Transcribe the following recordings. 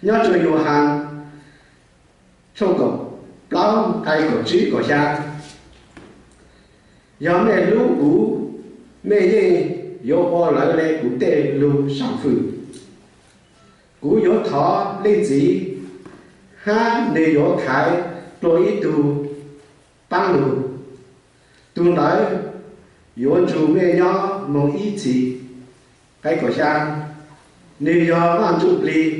Nyob rua Yauhas tshooj kaum plaub nqai kaum tsib kaum xya: Yog mej hlub kuv, mej yeej yuav ua lawv le kuv tej lug sam fwm. Kuv yuav thov Leej Txiv, hab nwg yuav thaiv dlua ib tug paab lug. Tug ntawd yuav nrug mej nyob moog ib txhis. Nqai kaum xya: Nwg yog Vaaj Ntsuj Plig.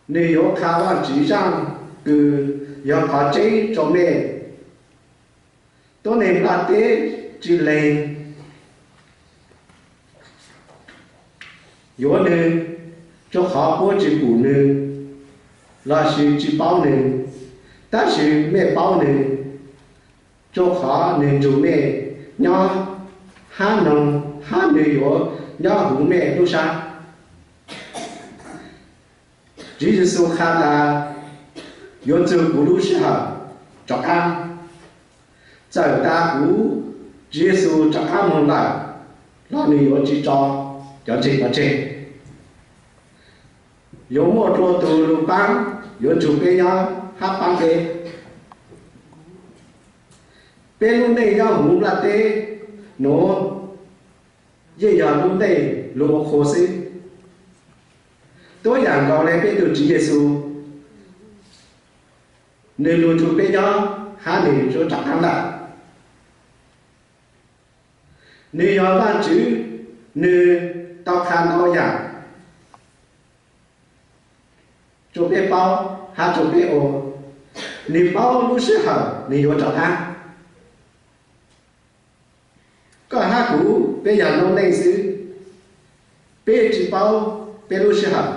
Nwg yuav qha Vaajtswv zaaj kws yog qhov tseeb rua mej. Tuab neeg nplaj teb tsi leeg yuav nwg, rua qhov puab tsi pum nwg lossis tsi paub nwg, tab sis mej paub nwg, rua qhov nwg nrug mej nyob hab noog, hab nwg yuav nyob huv mej lub sab. Tswv Yexus qha tas, yuav txug kuv lub sij hawm rov qaab. Txawm tas kuv, Tswv Yexus, rov qaab moog lawm los nwg yuav tsi tso cov ntseeg pov tseg. Yuav muaj dlua tug lug paab, yuav nrug peb nyob hab paab peb. Peb lub neej nyob huv nplaj teb nuav yeej yog lub neej lug ua qhua xwb. Tuab yaam nkaus le peb tug Tswv Yexus, nwg lug nrug peb nyob hab nwg yuav rov qaab lawm. Nwg yog Vaajtswv, nwg tau qha ntau yaam rua peb paub hab rua peb ua. Nwg paub lub sij hawm nwg yuav rov qaab. Koj hab kuv peb yog noob neej xwb, peb tsi paub peb lub sij hawm.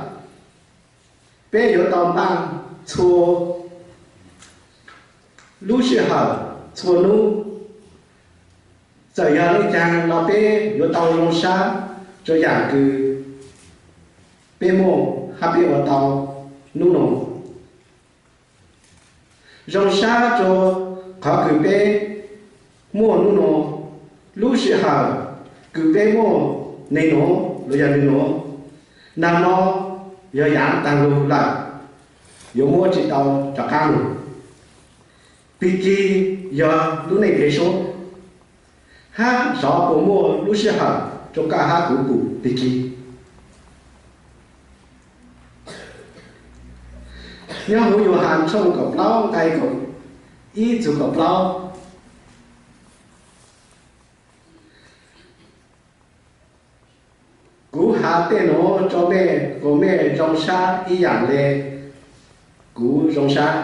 Peb yuav tau npaaj txhua lub sij hawm, txhua nub. Txawm yog le caag los peb yuav tau zoo sab rua yaam kws peb muaj hab peb ua tau nub nua. Zoo sab rua qhov kws peb muaj nub nua, lub sij hawm kws peb muaj neeg nuav los yog nwg nuav, nag mo yog yaav taag lug lawm, yuav muab tsi tau rov qaab lug. Pig kig yog lub neej kev suab, hab xyov puas muaj lub sij hawm rua koj hab kuv pum pig kig. Nyob huv Yauhas tshooj kaum plaub nqai kaum ib txug kaum plaub: Kuv has tej nuav rua mej kuas mej zoo sab ib yaam le kuv zoo sab.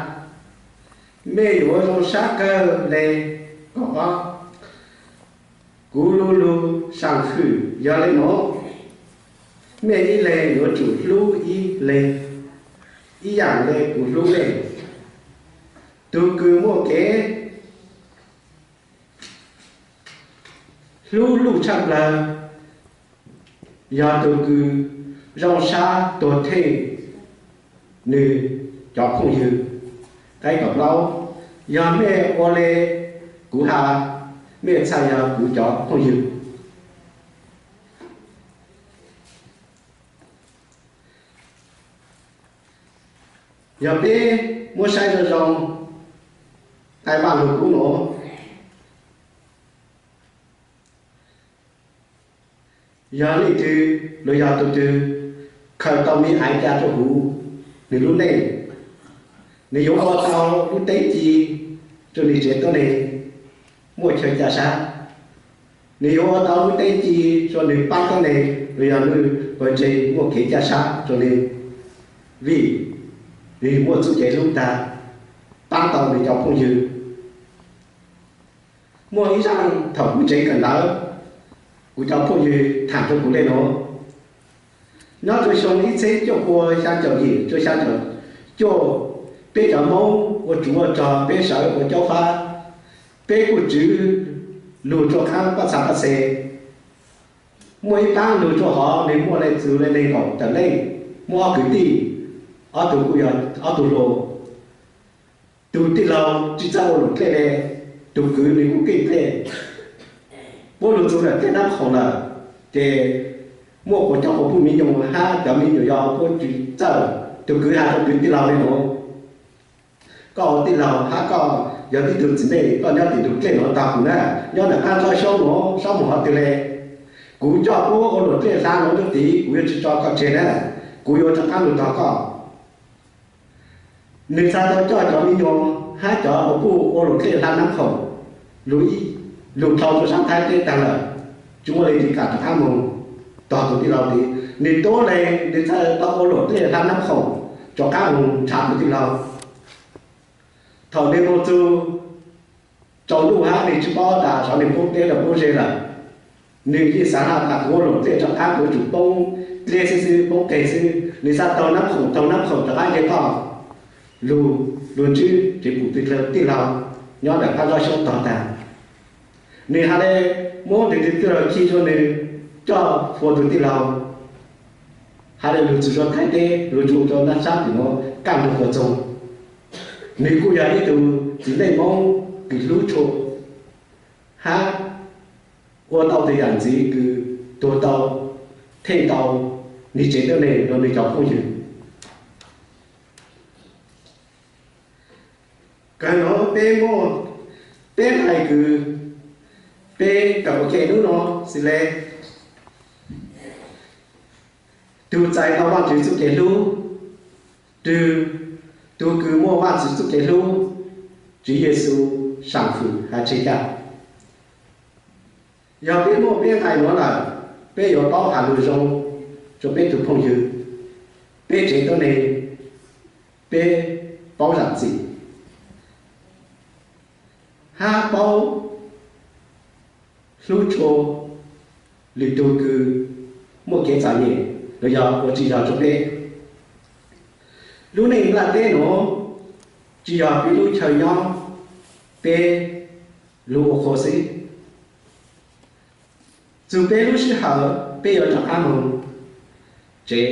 Mej yuav zoo sab kawg le. Kaum ob: Kuv lu lug sam fwm yog le nuav: mej ib leeg yuav tsum hlub ib leeg ib yaam le kuv hlub mej. Tug kws muaj kev hlub luj tshaj plawg yog tug kws zoo sab tuag theej nwg cov phooj ywg. Nqai kaum plaub: Yog mej ua le kuv has, mej txhaj yog kuv cov phooj ywg. Yog peb muab saib zoo zoo, nqai Vaj Lug Kub nuav, yog leej twg los yog tug twg khaws tau me aiv ca rua huv nwg lub neej, nwg yuav ua tau lub teeb ci rua nwg tsev tuab neeg muaj chaw ca sab. Nwg yuav ua tau lub teeb ci rua nwg paab tuab neeg los yog nwg pawg ntseeg muaj kev ca sab rua nwg, vim nwg muaj txuj ci hlub tag, paab tau nwg cov phooj ywg. Muaj ib zaaj thaum kuv tsev kawm ntawv, kuv cov phooj ywg thaam rua kuv le nuav: Nyob rua xyoo ib txheeb cuaj pua xyaa caum yim rua xyaa caum cuaj, peb cov Moob ua tsov ua rog, peb sawv ua caub fab, peb kuj tswv lug rua qaab paj txha paj xev. Muaj ib paab lug rua hov, nwg muaj le txug le neeg nkaum tawm leej, muaj ob kwv tij, ob tug kuj yog ob tug hluas. Tug tij laug tsi txawj ua luam dlej le, tug kwv nwg kuj keej dlej. Puab lug txug ntawm tej nab qhoom lawm, ces muaj quas cov quas puj mi nyuas hab cov mi nyuas yog quas puj tsis txawj, tus kwv has rua kwv tij laug le nuav, koj ua tij laug hab koj yog ib tug txiv neej koj nyob tim ntug dlej nuav tog kuv na, nyob ntawm qab zoj xyoob nuav xob moog qhov twg le. Kuv coj puab ua luam dlej hla nuav lub tid kuv yuav tsis tso koj tseg na, kuv yuav rov qab lug tog koj. Nwg txhaj tau coj cov mi nyuas hab cov quas puj ua luam dlej hla Nab Khoom, lug, lug dhau rua sab Thaib teb taag lawm, tsis muaj leej twg kam rov qab moog tog tus tij laug tid. Nwg tuab le nwg txhaj tau ua luam dlej hla Nab Khoom rov qab moog nrhav tus tij laug. Thaum nwg moog txug tsaus ntuj hab nwg tsis paub tas xyov nwg poob dleb los poob ze lawm, nwg yeej xaav has tas kuv ua luam dlej rov qab kuv yuav tsum poob dleb xwb xwb, poob qeg xwb. Nwg txhaj taug Nab Khoom, taug Nab Khoom rov qab nce toj lug, lug ntsib tsev pum tij laug nyob ntawm qab zoj xyoob tog taag. Nwg has le muab nwg tug tij laug khi rua nwg coj hua tug tij laug, has le lug txug rua Thaib teb, lug txug rua naj sab tim nuav kaj ntug kua txoog. Nwg kuj yog ib tug txiv neej Moob kws hlub tshua hab ua tau tug yaam ntxiv kws tuag tau, theej tau nwg tsev tuab neeg rua nwg cov phooj ywg. Kawg nuav peb muaj peb nqai kws peb kawm ua ke hnub no xws le tug txais tau Vaajtswv txuj kev hlub, tug, tug kws muaj Vaajtswv txuj kev hlub, Tswv Yexus saam fwm has tseg kag. Yog peb muaj peb nqai nuav lawm, peb yuav paub has lug zoo rua peb tug phooj ywg, peb tsev tuab neeg, peb paub zaam txim hab paub hlub tshua lwm tug kws muaj kev txom nyem los yog ua tsis yog rua peb. Lub neej nplaj teb nuav tsis yog peb lub chaw nyob, peb lug ua qhua xwb. Txug peb lub sij hawm peb yuav rov qab moog tsev.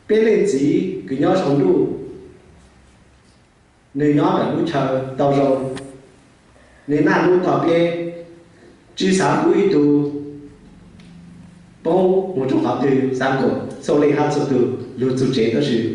Peb leej txiv kws nyob saum ntuj, nwg nyob ntawm lub chaw tau zoo, nwg naj nub tog peb, tsis xaav pub ib tug poob moog rua qhov twg, xaav kuas txhua leej hab txhua tug lug txug tsev tab sis